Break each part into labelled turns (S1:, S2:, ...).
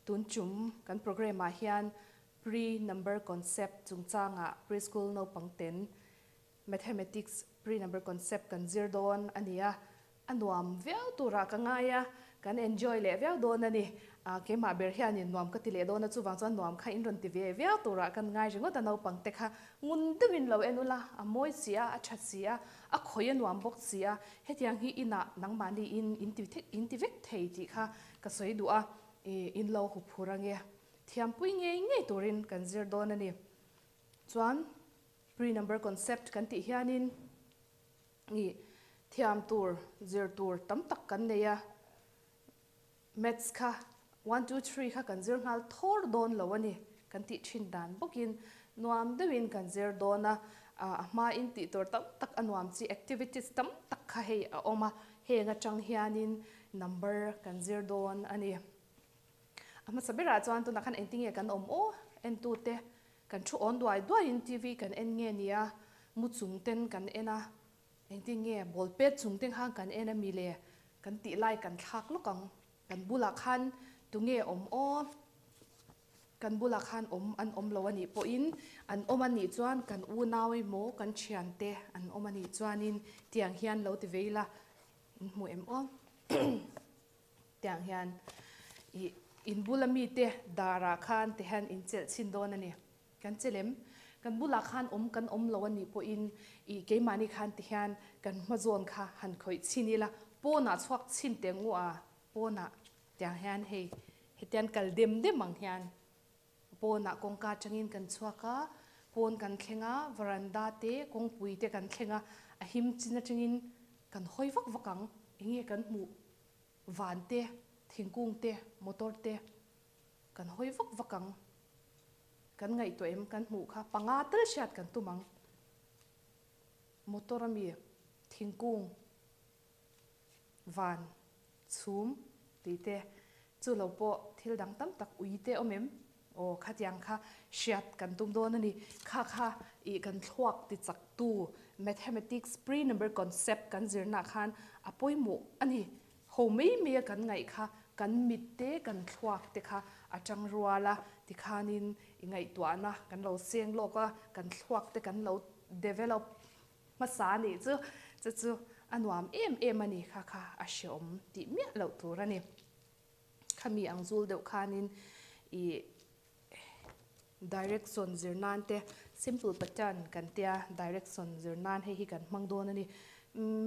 S1: Tun tum kan programme ah hian Pre number concept chungchangah preschool naupang ten Mathematics pre number concept kan zir dawn a ni a, a nuam viau turah ka ngai a, kan enjoy leh viau dawn a ni. Keimah ber hianin nuam ka ti leh dawn a, chuvang chuan nuam kha in rawn ti ve viau turah kan ngai ringawt a, naupang te kha ngun deuhin lo en ula, a mawi si a, a tha si a, a khawi a nuam bawk si a, hetiang hi inah nangmahni in in ti vek thei tih kha ka sawi duh a, in lo huphur ange. Thiampui ngei ngei turin kan zir dawn a ni. Chuan pre-number concept kan tih hianin ih thiam tur, zir tur tam tak kan nei a. Maths kha one two three kha kan zir nghal thawr dawn lo a ni kan tih thin dan bawkin nuam deuhin kan zir dawn a. A hmain tih tur tam tak a nuam chi activities tam tak kha hei a awm a, heng atang hianin number kan zir dawn a ni. A hmasa berah chuan tunah khan engtinge kan awm aw entute kan thu awn duai duaiin TV kan en nge nia mu chung ten kan en a, engtinge ball pet chung te khan kan en ami le kan tih lai kan thlak lawk ang, kan bulah khan tunge awm aw kan bulah khan awm an awm lo anih pawhin an awm anih chuan kan unau emaw kan thiante an awm anih chuanin tiang hian lo ti ve ila in hmu em aw. Tiang hian i in bula mite darah khan ti hian in chelh chhin dawn a ni. Kan che lem, kan bulah khan awm kan awm lo a nih pawhin i keimahni khan ti hian kan hma zawn kha han khawih chhin ila, pawnah chhuak chhin teh ngu a, pawnah tiang hian hei hetian kal dem dem ang hian pawnah kawngka atangin kan chhuak a, pawn kan thleng a, varanda te kawngpui te kan thleng a, a him chin atangin kan hawi vak vak ang, enge kan hmuh Van te, thingkung te, motor te kan hawi vak vak ang. Kan ngaihtuah em kan hmuh kha panga tal hriat kan tum ang. Motor ami, thingkung, van, chhum tih te, chu lo pawh thil dang tam tak ui te awm em? Aw khatiang kha hriat kan tum dawn a ni. Kha kha ih kan thluak ti chak tu Mathematics pre-number concept kan zirnaah khan a pawimawh a ni. Ho mai mai a kan ngaih kha kan mit te kan thluak te kha a tang rual a, tikhanin i ngaihtuahna kan lo seng lawk a, kan thluak te kan lo develop hmasa a nih chu, chu chu a nuam em em a ni. Kha kha a hreawm tih miah loh tur a ni. Khami ang zul deuh khanin ih direction zir nan te simple pattern kan tia direction zir nan hei hi kan hmang dawn a ni.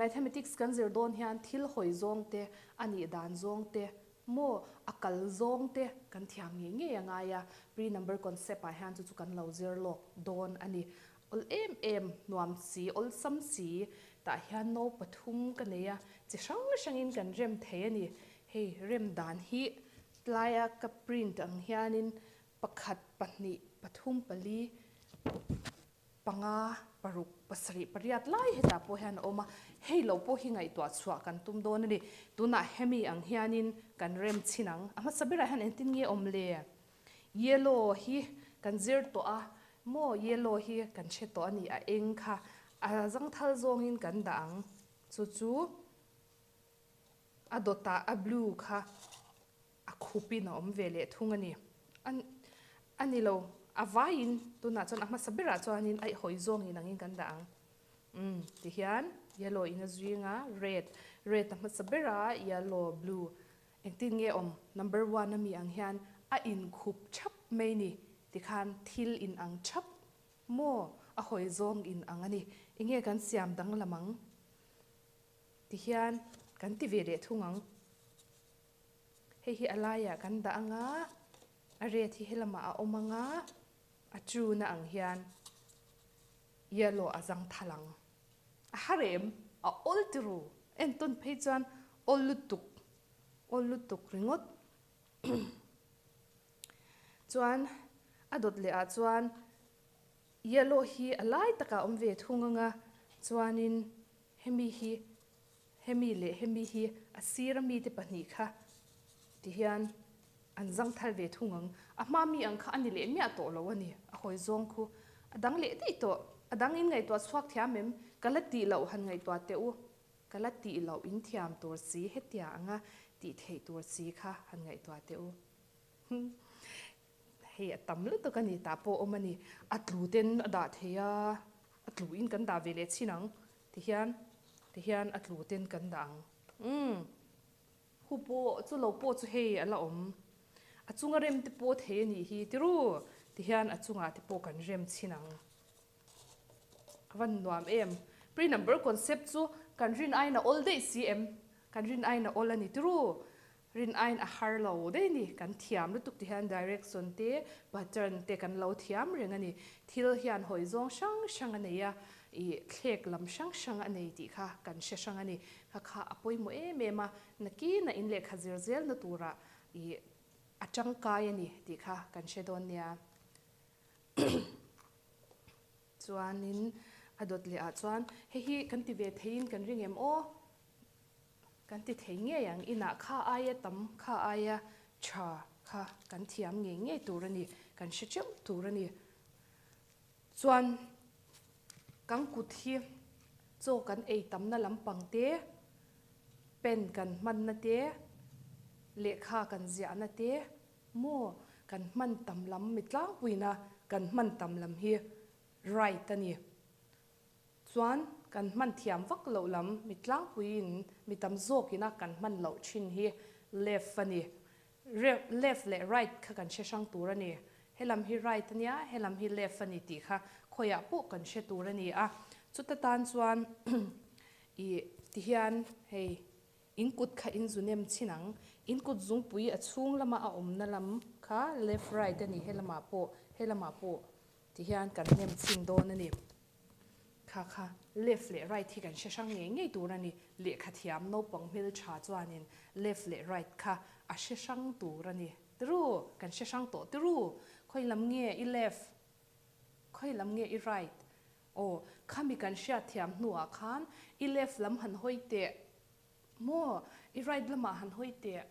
S1: Mathematics kan zir dawn hian thil hawi zawng te a nih dan zawng te maw a kal zawng te kan thiam ngei ngei a ngai a, pre number concept ah hian chu chu kan lo zir lawk dawn a ni. Awl em em nuam si awlsam si tah hian no pathum ka nei a, chi hrang hrangin kan rem thei a ni. Hei rem dan hi tlaia ka print ang hianin pakhat, pahnih, pathum, pali, panga, paruk, pasarih, pariat lai hetah pawh hian a awm a, hei lo pawh hi ngaihtuah chhuah kan tum dawn a ni. Tunah hemi ang hianin kan rem chhin ang. A hmasa berah hian engtin nge awm le? Yellow hi kan zir tawh a, maw yellow hi kan hre tawh a ni, a eng kha a zangthal zawngin kan dah ang. Chu chu a dawtah a blue kha a khupin a awm ve leh thung a ni. A ni lo, a vaiin tunah chuan a hmasa berah chuanin a hawi zawngin angin kan dah ang. Umm tihian yellow in a zing a, red, red a hmasa berah yellow, blue Engtin nge awm number one ami ang hian a inkhup thap mai ni tikhan thil in ang thap maw a hawi zawng in ang a ni. Enge kan siam danglam ang tihian kan ti ve leh thung ang. Hei hi a laiah kan dah ang a, a red hi helamah a awm ang a, a true na ang hian yellow a zang thal ang. A har em? A awl ti ru. Entawn phei chuan awl lutuk, awl lutuk ringawt. Chuan a dawt leh ah chuan yellow hi a lai takah a awm ve thung ang a, chuanin hemi hi Hemi leh hemi hi a sir a mite pahnih kha ti hian an zang thar ve thung ang. A hma mi ang kha a ni leh miah tawh lo a ni. A hawi zawng khu a dang leh daih tawh. A dang in ngaihtuah chhuak thiam em? Ka la tih loh han ngaihtuah teh u. Ka la tih loh in thiam tur si hetia anga tih theih tur si kha han ngaihtuah teh u. Hei a tam lutuk a ni tah pawh awm a ni. A tlu ten a dah thei a, a tlu in kan dah ve leh chin ang tihian tihian a tlu ten kan dah ang. Umm hu pawh chu lo pawh chu hei a la awm. A chunga rem te pawh thei a nih hi tiru tihian a chungah te pawh kan rem chin ang. A van nuam em. Pre number concept chu kan rin aiin a awl daih si em? Kan rin aiin a awl a ni tiru. Rin aiin a har lo daih ni. Kan thiam lutuk ti hian direction te, pattern te kan lo thiam reng a ni. Thil hian hawi zawng hrang hrang a nei a, ih thlek lam hrang hrang a nei tih kha kan hre hrang a ni. Kha kha a pawimawh em em a, nakina in lehkha zir zelna turah ih a tangkai a ni tih kha kan hre dawn nia. Chuanin a dawt leh ah chuan hei hi kan ti ve theiin kan ring em aw? Kan ti thei ngei ang, inah kha aia tam, kha aia tha kha kan thiam ngei ngei tur a ni, kan hre teuh tur a ni. Chuan kan kut hi chaw kan ei tamna lampang te, pen kan hmanna te, lehkha kan ziahna te, Maw kan hman tam lam mi tlangpuina kan hman tam lam hi right a ni. Chuan kan hman thiam vak loh lam mi tlangpuiin mi tam zawkina kan hman loh thin hi left a ni. Left leh right kha kan hre hrang tur a ni. He lam hi right a nia, he lam hi left a ni tih kha khawiah pawh kan hre tur a ni a. Chuta tan chuan ih tihian hei In kut kha in zu nem chhin ang. In kut zungpui a chhung lama a awmna lam kha left right a ni, he lamah pawh, he lamah pawh ti hian kan nem chhin dawn a ni. Kha kha left leh right hi kan hre hrang ngei ngei tur a ni. Lehkha thiam naupang hmeltha chuanin left leh right kha a hre hrang tur a ni. Tiru, kan hre hrang tawh tiru. Khawi lam nge i left? Khawi lam nge i right? Aw, khami kan hriatthiam hnuah khan i left lam han hawi teh maw, i right lamah han hawi teh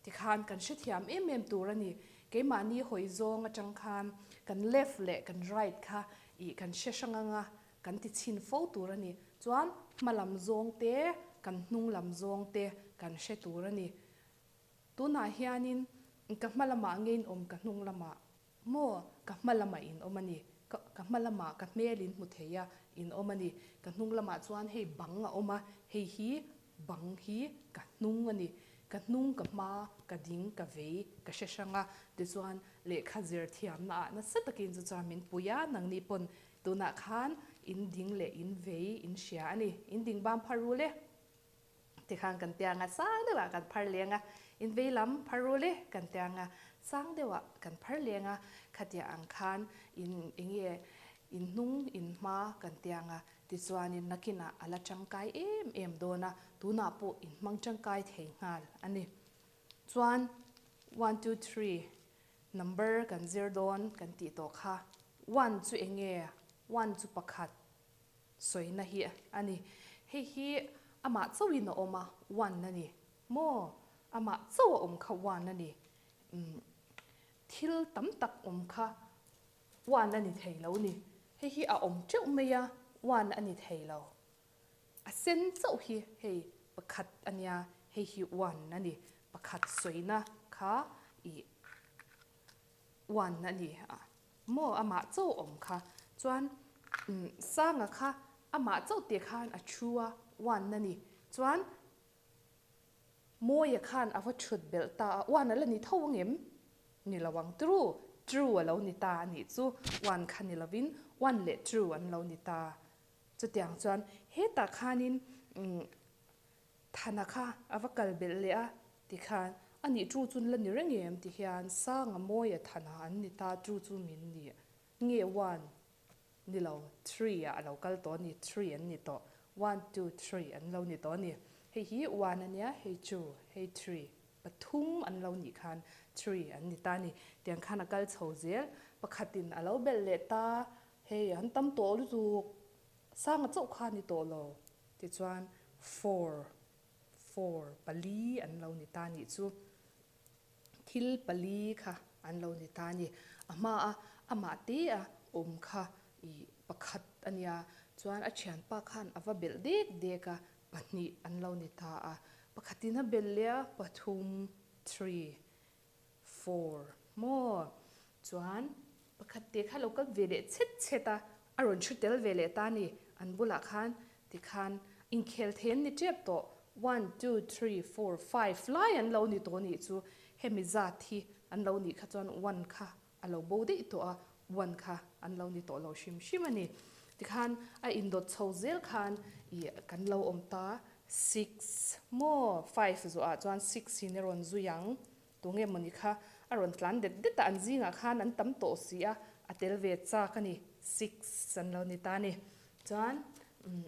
S1: tikhan kan hrethiam em em tur a ni. Keimahni hawi zawng atang khan kan left leh kan right kha ih kan hre hrang anga kan ti chhin fo tur a ni. Chuan hma lam zawng te, kan hnung lam zawng te kan hre tur a ni. Tunah hianin ka hma lamah nge in awm ka hnung lamah Maw, ka hma lamah in awm a ni. Ka, ka hma lamah ka hmel in hmu thei a, in awm a ni. Ka hnung lamah chuan hei bang a awm a, hei hi bang hi ka hnung a ni. Ka hnung, ka hma, ka ding, ka vei, ka hre hrang a. Tichuan, lehkha zir thiamna ah nasa takin chu chuan min pui a, nangni pawn tunah khan in ding leh in vei in hria a ni. In ding bam phar rul e. Tikhan kan tiang a, sang deuhah kan phar leng a, in vei lam phar rul e kan tiang a, sang deuhah kan phar leng a, khatiah ang khan in enge in hnung in hma kan tiang a, tichuanin nakinah a la tangkai em em dawn a, tunah pawh in hmang tangkai thei nghal a ni. Chuan one two three number kan zir dawn kan tih tawh kha, one chu enge, one chu pakhat. Sawina hi a ni. Hei hi amah chauhin a awm a, one a ni. Maw? Amah chauh a awm kha one a ni. Umm, thil tam tak awm kha one a ni thei lo ni. Hei hi a awm teuh mai a, one a ni thei lo. A sen chauh hi hei pakhat a nia, hei hi one a ni. Pakhat sawina kha ih one a ni. Maw amah chauh awm kha chuan Sanga kha amah chauh teh khan a thu a uan a ni. Chuan Mawia khan a va thut belh ta a, uan a la ni tho angem? Ni lo ang true, true a lo ni ta a nih chu, uan kha ni lovin uan leh true an lo ni ta. Chutiang chuan hetah khanin Thana kha a va kal belh leh a, tikhan, A nih chu chun la ni reng em? ti hian Sanga Mawia Thana an ni ta chu chu min ni nge one ni lo three ah a lo kal tawh a ni, three an ni tawh, one two three an lo ni tawh a ni. Hei hi one a nia, hei two, hei three, pathum an lo nih khan three an ni ta a ni. Tiang khan a kal chho zel, pakhatin a lo belh leh ta, hei an tam tawh lutuk, Sanga chauh kha a ni tawh lo. Tichuan, four, four, pali an lo ni ta nih chu. Thil pali kha an lo ni ta a ni. A hmaa amah te a awm kha i pakhat a nia. Chuan a thianpa khan a va belh dek dek a, pahnih an lo ni ta a. Pakhatin a belh leh a, pathum, three, four. Maw? Chuan pakhat te kha lo kal ve leh chhet chhet a, a rawn thu tel ve leh ta a ni. An bulah khan tikhan inkhel thei an ni tep tawh. One, two, three, four, five lai an lo ni tawh nih chu. Hemi zat hi an lo nih kha chuan one kha a lo bo daih tawh a, one kha an lo ni tawh lo hrim hrim a ni. Tikhan a indawt chho zel khan ih kan lo awm ta six maw five zawhah chuan six in a rawn zui ang. Tunge mawni kha a rawn tlan det det a, an zingah khan an tam tawh si a, a tel ve chak a ni, six an lo ni ta a ni. Chuan umm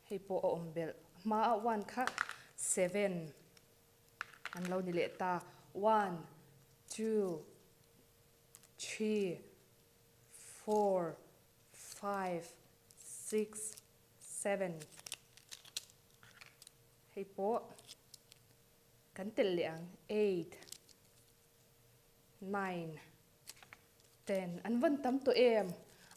S1: hei pawh a awm belh hma a one kha seven an lo ni leh ta, one, two, three, four, five, six, seven hei pawh kan telh leh ang eight, nine, ten an van tam tawh em?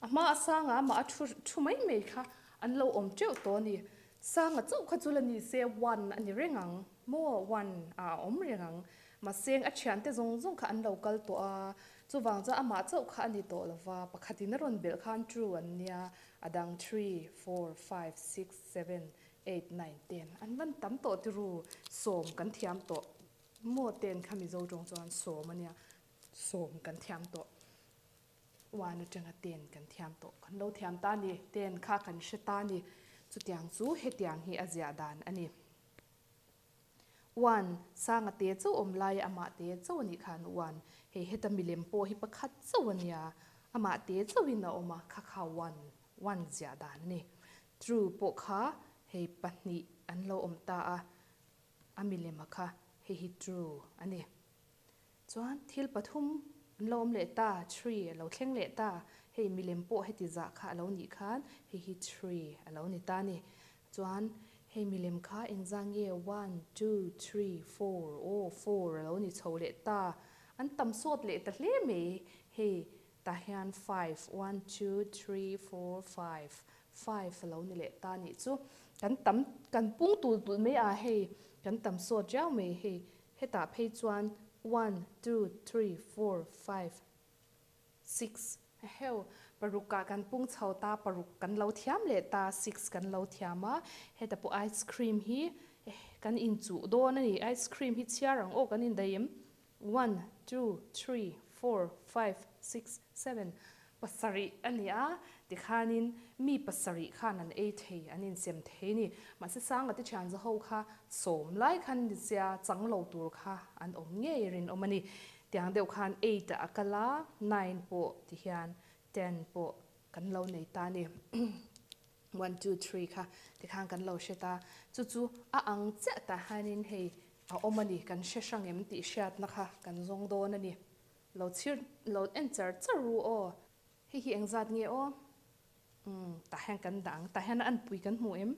S1: A hma a sanga amah a thu thu mai mai kha an lo awm teuh tawh a ni. Sanga chauh kha chu la ni se one a ni reng ang maw one ah a awm reng ang. Mahse a thiante zawng zawng kha an lo kal tawh a, chuvang chuan amah chauh kha a ni tawh lo va, pakhatin a rawn belh khan two an nia, a dang three, four, five, six, seven, eight, nine, ten an van tam tawh tiru sawm kan thiam tawh maw ten kha Mizo tawng chuan sawm a nia sawm kan thiam tawh one atanga ten kan thiam tawh kan lo thiam ta a ni ten kha kan hre ta a ni chutiang chu hetiang hi a ziah dan a ni one sanga te chauh awm lai amah te chauh a nih khan one hei heta milem pawh hi pakhat chauh a nia amah te chauhin a awm a kha kha one one ziah dan a ni. True pawh kha hei pahnih an lo awm ta a, a milema kha hei hi true a ni. Chuan thil pathum an lo awm leh ta, three a lo thleng leh ta, hei milem pawh heti zah kha a lo nih khan hei hi three a lo ni ta a ni. Chuan hei milem kha engzah nge one, two, three, four, aw four a lo ni chho leh ta, an tam sawt leh ta hle mai hei Tah hian five, one, two, three, four, five, five a lo ni leh ta nih chu. Kan tam, kan pung tul tulh mai a hei, kan tam sawt riau mai hei. Hetah phei chuan one, two, three, four, five, six, heu, parukah kan pung chho ta, paruk kan lo thiam leh ta, six kan lo thiam a. Heta pawh ice cream hi kan inchuh dawn a ni, ice cream hi chhiar ang aw kan indaih em? One, two, three, four, five, six, seven, pasarih a ni a, tikhanin mi pasarih khan an ei thei, an insem thei a ni. Mahse Sanga te thian zaho kha sawm lai khan ni sia chang lo tur kha an awm ngei rinawm a ni. Tiang deuh khan eight ah a kal a, nine pawh tihian ten pawh kan lo nei ta a ni. One, two, three kha tikhan kan lo hre ta. Chu chu a ang chiah tah hianin hei a awm a ni, kan hre hrang em tih hriatna kha kan zawng dawn a ni. Lo chhir, lo en char char ru aw. Hei hi engzat nge aw? Umm, tah hian kan dah ang, tah hian a anpui kan hmu em?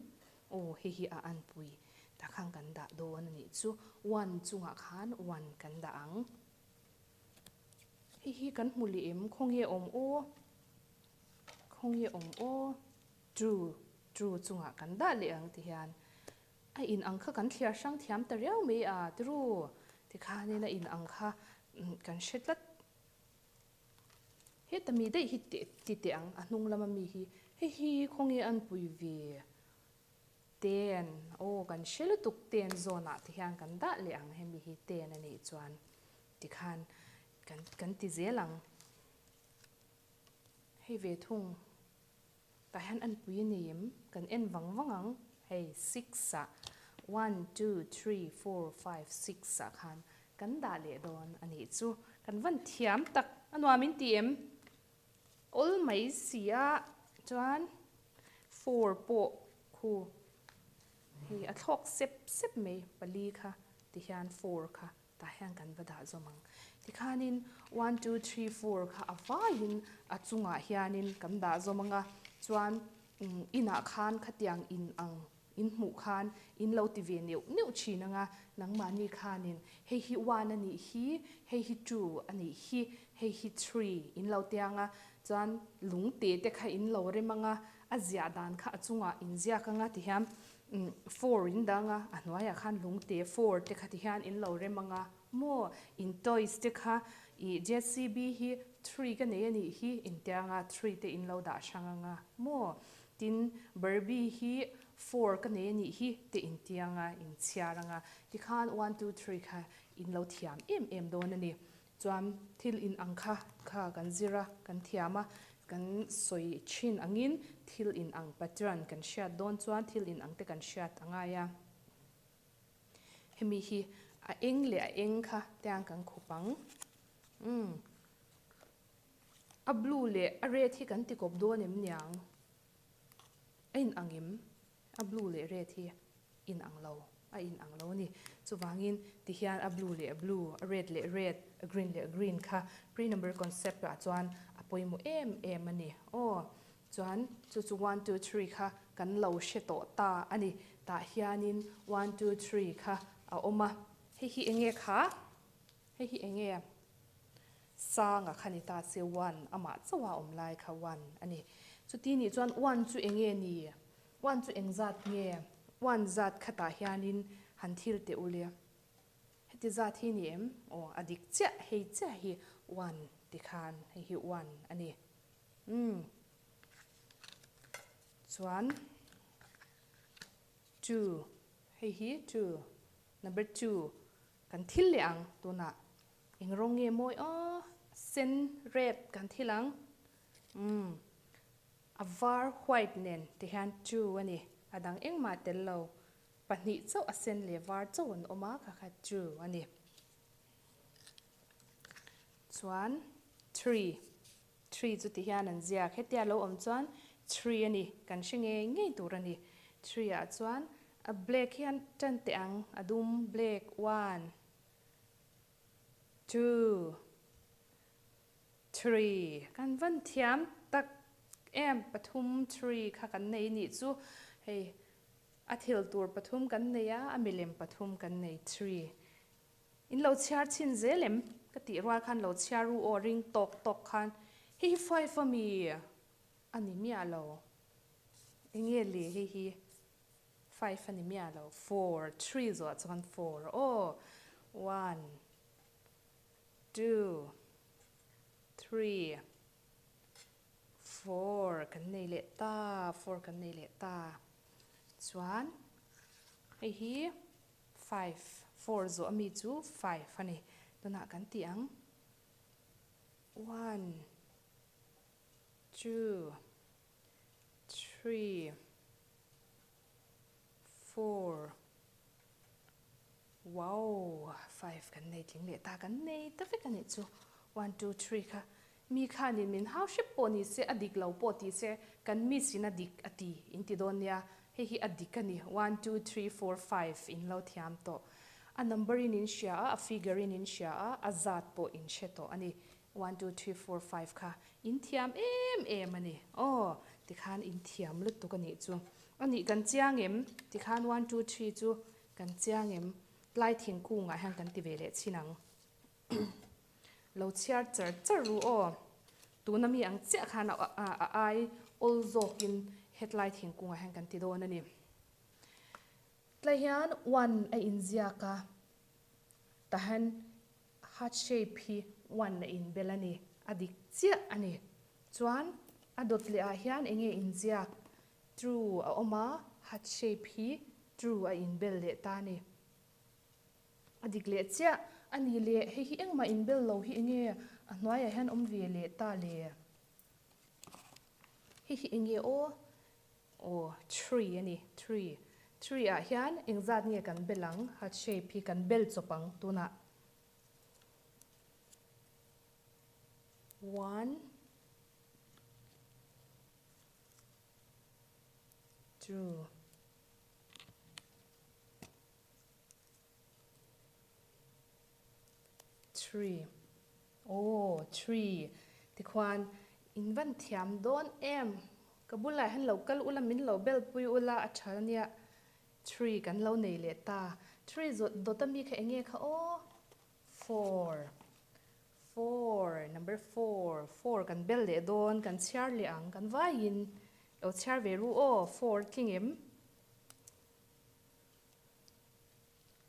S1: Aw, hei hi a anpui, tah khan kan dah dawn a nih chu. One chungah khan one kan dah ang. Hei hi kan hmu leh em? Khawnge awm aw? Khawnge awm aw? True, true chungah kan dah leh ang ti hian a in ang kha kan thliar hrang thiam ta riau mai a, true tikhanin a in ang kha kan hre tlat. Heta mi daih hi ti teh ang, a hnung lama mi hi hei hi khawnge an pui ve ten aw kan hre lutuk ten zawnah ti hian kan dah leh ang hemi hi ten a nih chuan tikhan kan kan ti zel ang. Hei ve thung, tah hian an pui a ni em? Kan en vang vang ang, hei six ah one, two, three, four, five, six ah khan kan dah leh dawn a nih chu. Kan van thiam tak, a nuam in ti em? Awl mai si a, chuan four pawh khu hei a thlawk sep sep mai pali kha ti hian four kha Tah hian kan va dah zawm ang. Tikhanin one, two, three, four kha a vaiin a chungah hianin kan dah zawm ang a, chuan inah khan khatiang in ang in hmuh khan in lo ti ve neuh neuh thin ang a, nangmahni khanin hei hi one a nih hi, hei hi two a nih hi, hei hi three in lo ti ang a, chuan lung te te kha in lo rem ang a, a ziah dan kha a chungah in ziak ang a tihian Four in dang a, a hnuaiah khan lungte four te kha ti hian in lo rem ang a. Maw in toys te kha ih JCB hi three ka nei a nih hi intianga three te in lo dah hrang anga maw tin Barbie hi four ka nei a nih hi te intianga in chhiar anga tikhan one two three kha in lo thiam em em dawn a ni. Chuan thil in ang kha kha kan zir a kan thiam a kan sawi thin angin thil in ang pattern kan hriat dawn chuan thil in ang te kan hriat a ngai a. Hemi hi a eng leh a eng kha tiang kan khup ang. Umm. A blue leh a red hi kan ti kawp dawn em niang? A in ang em? A blue leh red hi in ang lo, a in ang lo a ni. Chuvangin ti hian a blue leh a blue, a red leh red, a green leh green kha pre-number concept ah chuan a pawimawh em em a ni. Aw. Chuan chu chu one two three kha kan lo hre tawh ta a ni. Tah hianin one two three kha a awm a. Hei hi enge kha? Hei hi enge? Sanga kha ni ta se one amah chauha awm lai kha one a ni. Chuti nih chuan one chu enge ni? One chu engzat nge? One zat khatah hianin han thil teh u le. Heti zat hi ni em? Aw a dik chiah, hei chiah hi one tikhan hei hi one a ni. Umm. Chuan two, hei hi two, number two kan thil leh ang tunah eng rawng nge mawi aw sen, red kan thil ang. Umm. A var, white nen ti hian two a ni, a dang engmah tel lo, pahnih chauh a sen leh var chauh an awm a, kha kha two a ni. Chuan three, three chu ti hian an ziak. Hetia lo awm chuan three a ni, kan hre ngei ngei tur a ni. Three ah chuan a black hian tan teh ang, a dum black one, two, three. Kan van thiam tak em pathum three kha kan nei nih chu hei a thil tur pathum kan nei a, a milem pathum kan nei three. In lo chhiar chhin zel em? Ka tih rual khan lo chhiar ru aw ring tawk tawk khan hei hi five a mi a ni miah lo. Enge le hei hi five a ni miah lo four three zawh chuan four aw one two three four kan nei leh ta four kan nei leh ta chuan hei hi Five, four zawh ami chu five a ni. Tunah kan tih ang. One, two, three, four, wow, five kan nei tling leh ta, kan nei ta vek a nih chu. One, two, three kha mi khanin min hau hrep pawh ni se, a dik lo pawh ti se, kan miss in a dik a ti in ti dawn nia. Hei hi a dik a ni, one, two, three, four, five in lo thiam tawh. A number in in hria a, a figure in in hria a, a zat pawh in hre tawh a ni. One, two, three, four, five kha in thiam em em a ni. Aw, tikhan in thiam lutuk a nih chu. A nih kan chiang em? Tikhan one, two, three chu kan chiang em? Tlai thingkungah hian kan ti ve leh chhin ang. Lo chhiar char char ru aw. Tuna mi ang chiah khan a a ai awl zawkin hetlai thingkungah hian kan ti dawn a ni. Tlai hian one a inziak a, tahan heart shape hi one a inbel a ni, a dik chiah a ni. Chuan a dawt leh ah hian eng nge inziak true a awm a, heart shape hi true a inbel leh ta a ni. A dik leh chiah a ni le, hei hi engmah inbel lo hi enge a hnuaiah hian awm ve leh ta le? Hei hi enge aw? Aw, tree a ni, tree. Tree ah hian engzat nge kan bel ang? Heart shape hi kan bel chawp ang tunah. One, two. Three aw three tikhuan in van thiam dawn em ka bulah hian lo kal ula min lo bel pui ula a tha ania three kan lo nei leh ta three zawt dawt ami kha enge kha aw four four number four four kan bel leh dawn kan chhiar leh ang kan vaiin lo chhiar ve ru aw four tling em.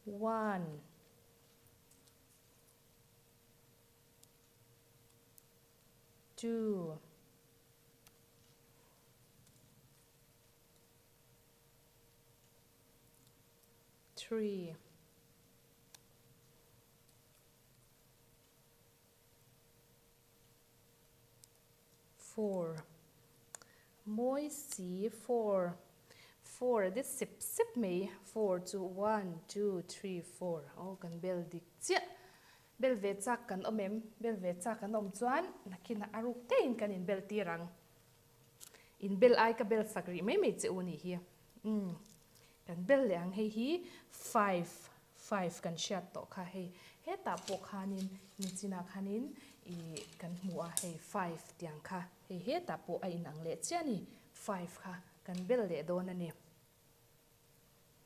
S1: One. Two. Three. Four. Mawi si four. Four a de sep sep mai. Four chu one, two, three, four. Aw kan bel dik chiah. Bel ve chak kan awm em? Bel ve chak kan awm chuan nakin a ruk teiin kan inbel tir ang. Inbel ai ka bel sak rih mai mai che u nih hi. Umm kan bel leh ang hei hi five five kan hriat tawh kha hei hetah pawh khanin nichinah khanin ih kan hmu a hei five tiang kha hei hetah pawh a inang leh chiah a ni five kha kan bel leh dawn a ni.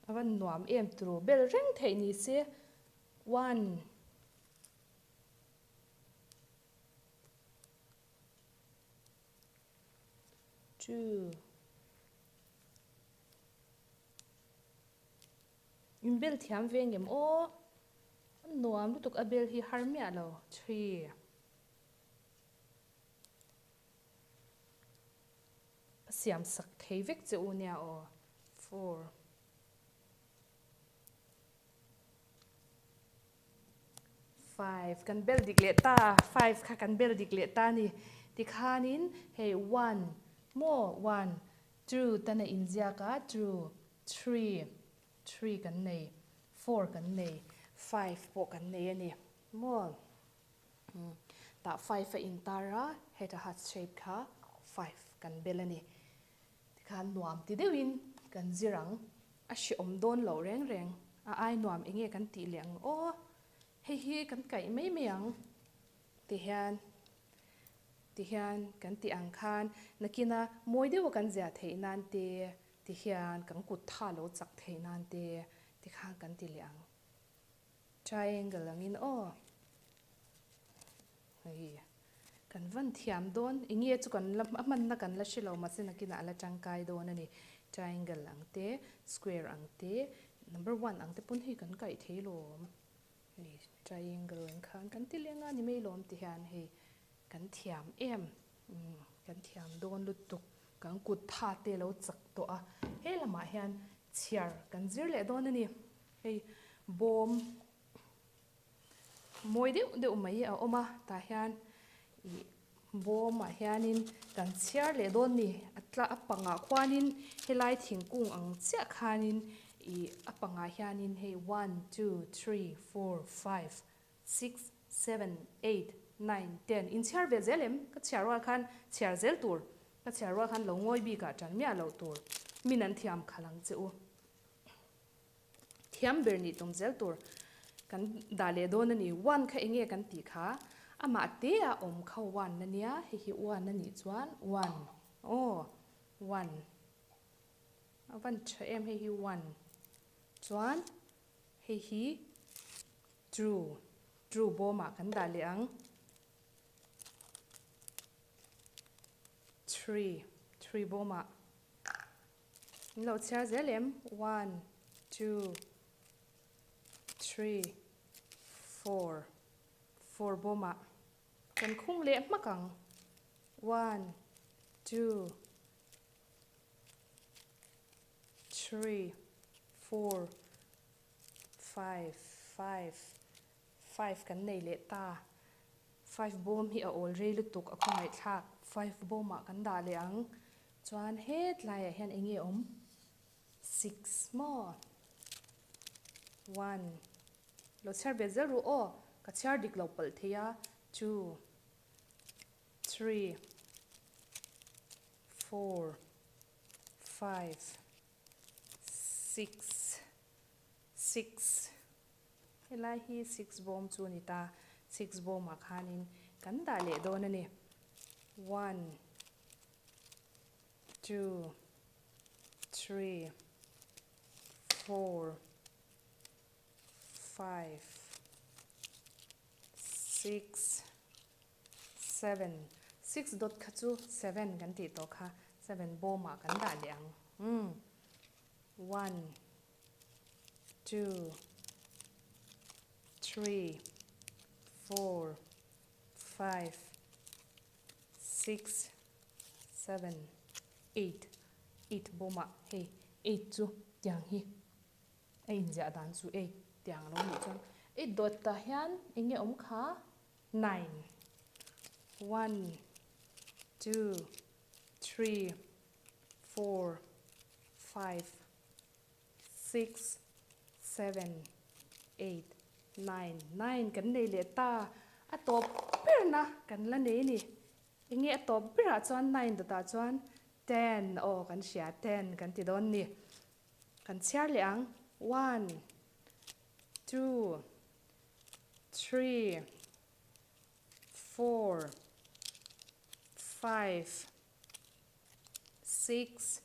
S1: A va nuam em turu bel reng theih ni se one. Two. In bel thiam ve ngem aw. A nuam lutuk a bel hi har miah lo. Three. A siam sak thei vek che u nia aw. Four. Five kan bel dik leh ta five kha kan bel dik leh ta ni tikhanin hei one maw one two tan a inziak a two three three kan nei four kan nei five pawh kan nei a ni maw tah five a intar a heta heart shape kha five kan bel a ni. Tikhan nuam ti deuhin kan zir ang, a hrehawm dawn loh reng reng, a ai nuam enge kan tih leh ang aw, hei hi kan kaih mai mai ang tihian tihian kan tih ang khan nakina mawi deuha kan ziah theih nan te tihian kan kut tha lo chak theih nan te tikhan kan ti leh ang triangle angin aw. Hei kan van thiam dawn enge chu kan la a hmanna kan la hre lo mahse nakinah a la tangkai dawn a ni triangle ang te square ang te number one ang te pawn hei kan kaih thei lawm hei triangle ang khan kan ti leng a ni mai lawm ti hian hei kan thiam em umm kan thiam dawn lutuk kan kut tha te lo chak tawh a he lamah hian chhiar kan zir leh dawn a ni hei bawm. Mawi deuh deuh mai a awm a, tah hian ih bawmah hianin kan chhiar leh dawn ni, a tla a pangah khuanin helai thingkung ang chiah khanin ih a pangah hianin hei one two three four five six seven eight nine ten in chhiar ve zel em? Ka chhiar rual khan chhiar zel tur, ka chhiar rual khan lo ngawi bikah tan miah loh tur, min an thiam khalh ang che u. Thiam ber nih tum zel tur kan dah leh dawn a ni. One kha enge kan tih kha amah te a awm kha one a nia, hei hi one a nih chuan one aw one a van tha em hei hi one chuan hei hi two two bawmah kan dah leh ang three three bawmah. Min lo chhiar zel em? One, two, three, four, four bawmah kan khung leh hmak ang. One, two, three, four, five, five, five kan nei leh ta. Five bawm hi a awl rei lutuk a khawngaihthlak. Five bawmah kan dah leh ang. Chuan hetlaiah hian eng nge awm? Six maw? One. Lo chhiar ve zel ru aw, ka chhiar dik lo palh thei a. Two. Three. Four. Five. Six. Six. Helai hi six bawm chu a ni ta. Six bawmah khanin kan dah leh dawn a ni. One. Two, three, four, five, six, seven. Six dot kha chu seven kan tih tawh kha. Seven bawmah kan dah leh ang. Umm. One, two, three, four, five. 6, 7, 8, 8 bawmah hei 8 chu tiang hi a inziah dan chu 8 tiang a lo nih chuan 8 dawt tah hian eng nge awm kha 9, 1, 2, 3, 4, 5, 6, 7, 8, 9, 9 kan nei leh ta. A tawp berna kan la nei a ni. Enge a tawp berah chuan 9 dawtah chuan 10 aw kan hria 10 kan ti dawn ni. Kan chhiar leh ang 1, 2, 3, 4, 5, 6,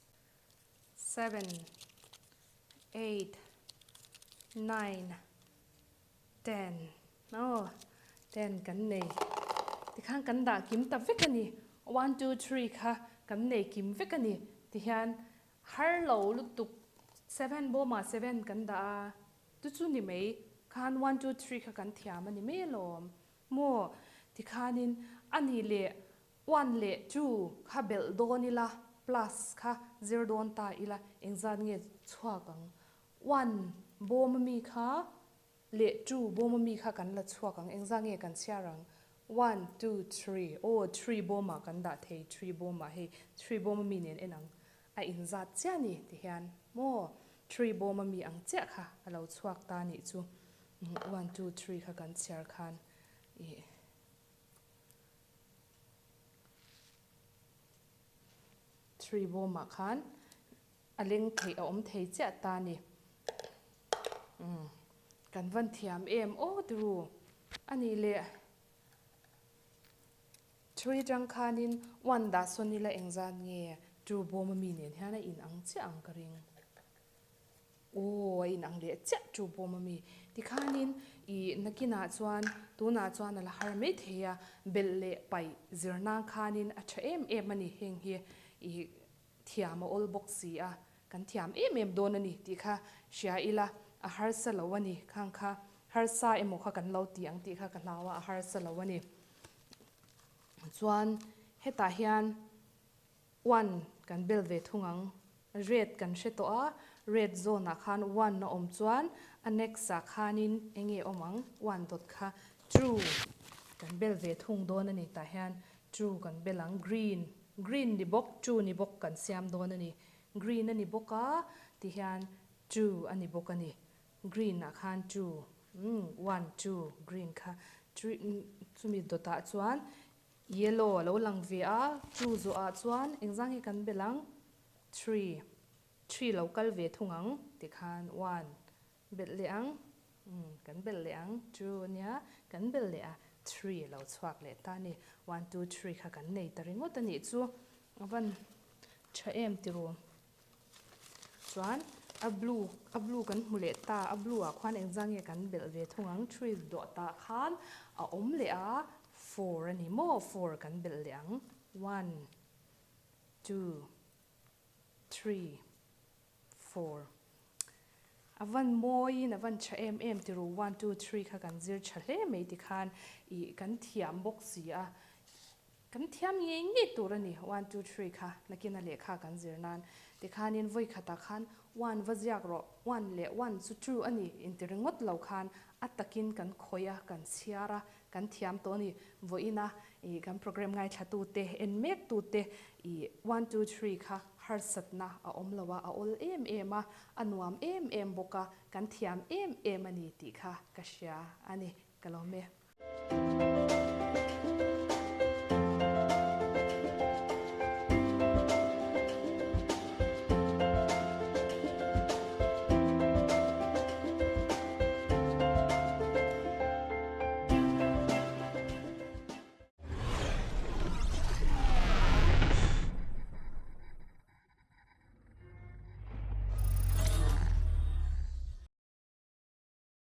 S1: 7, 8, 9, 10 aw 10 kan nei tikhan kan dah kim ta vek a ni 1 2 3 kha kan nei kim vek a ni tihian har lo lutuk 7 bawmah 7 kan dah a chu chu ni mai khan 1 2 3 kha kan thiam a ni mai alawm maw tikhanin a nih leh One leh two kha belh dawn ila, plus kha zir dawn ta ila engzat nge chhuak ang? One bawm ami kha leh two bawm ami kha kan la chhuak ang, engzat nge kan chhiar ang? One, two, three, aw three bawmah kan dah thei, three bawmah hei three bawm ami nen en ang, a inzat chiah a ni ti hian maw three bawm ami ang chiah kha a lo chhuak ta nih chu, one, two, three kha kan chhiar khan ih. Three bawmah khan a leng theih a awm thei chiah ta a ni. Umm kan van thiam em aw turu a nih leh three atang khanin one dah sawn ila engzat nge two bawm ami nen hian a inang chiah ang ka ring. Aw, a inang leh chiah chu bawm a mi. Tikhanin i nakinah chuan tunah chuan a la har mai thei a, belh leh paih zir nan khanin a tha em em a ni. Heng hi i thiam a awl bawk si a, kan thiam em em dawn a ni tih kha hria ila a harsa lo a ni. Khang kha harsa emaw kha kan lo ti ang tih kha ka hlau a, a harsa lo a ni. Chuan hetah hian One kan bel ve thung ang. Red kan hre tawh a, red zone ah khan one a awm chuan a next ah khanin enge awm ang, one dawt kha two kan bel ve thung dawn a ni tah hian two kan bel ang, green, green ni bawk two ni bawk kan siam dawn a ni, green a ni bawk a ti hian two a ni bawk a ni, green ah khan two, umm one two green kha chumi dawt ah chuan Yellow a lo lang ve a, chu zawhah chuan engzang hi kan belh ang? Three, three lo kal ve thung ang tikhan one belh leh ang, umm kan belh leh ang, two ania kan belh leh a, three a lo chhuak leh ta a ni. One, two, three kha kan nei ta ringawt a nih chu a van tha em tiraw. Chuan a blue a blue kan hmu leh ta, a blue ah khuan engzang nge kan belh ve thung ang, three dawh tah khan a awm leh a, four a ni maw, four kan belh leh ang, one, two, three, four. A van mawiin a van tha em em ti ru, one, two, three kha kan zir tha hle mai tikhan ih kan thiam bawk si a, Kan thiam ngei ngei tur a ni, one two three kha nakina lehkha kan zir nan tikhanin vawi khatah khan one va ziak rawh, one leh one chu two a ni inti ringawt lo khan a takin kan khawih a, kan chhiar a, kan thiam tawh a ni. Vawiina ih kan program ngaithlatute, en mektute ih one two three kha harsatna a awm lo a, a awl em em a, a nuam em em bawk a, kan thiam em em a ni tih kha ka hria a ni, ka lawm e.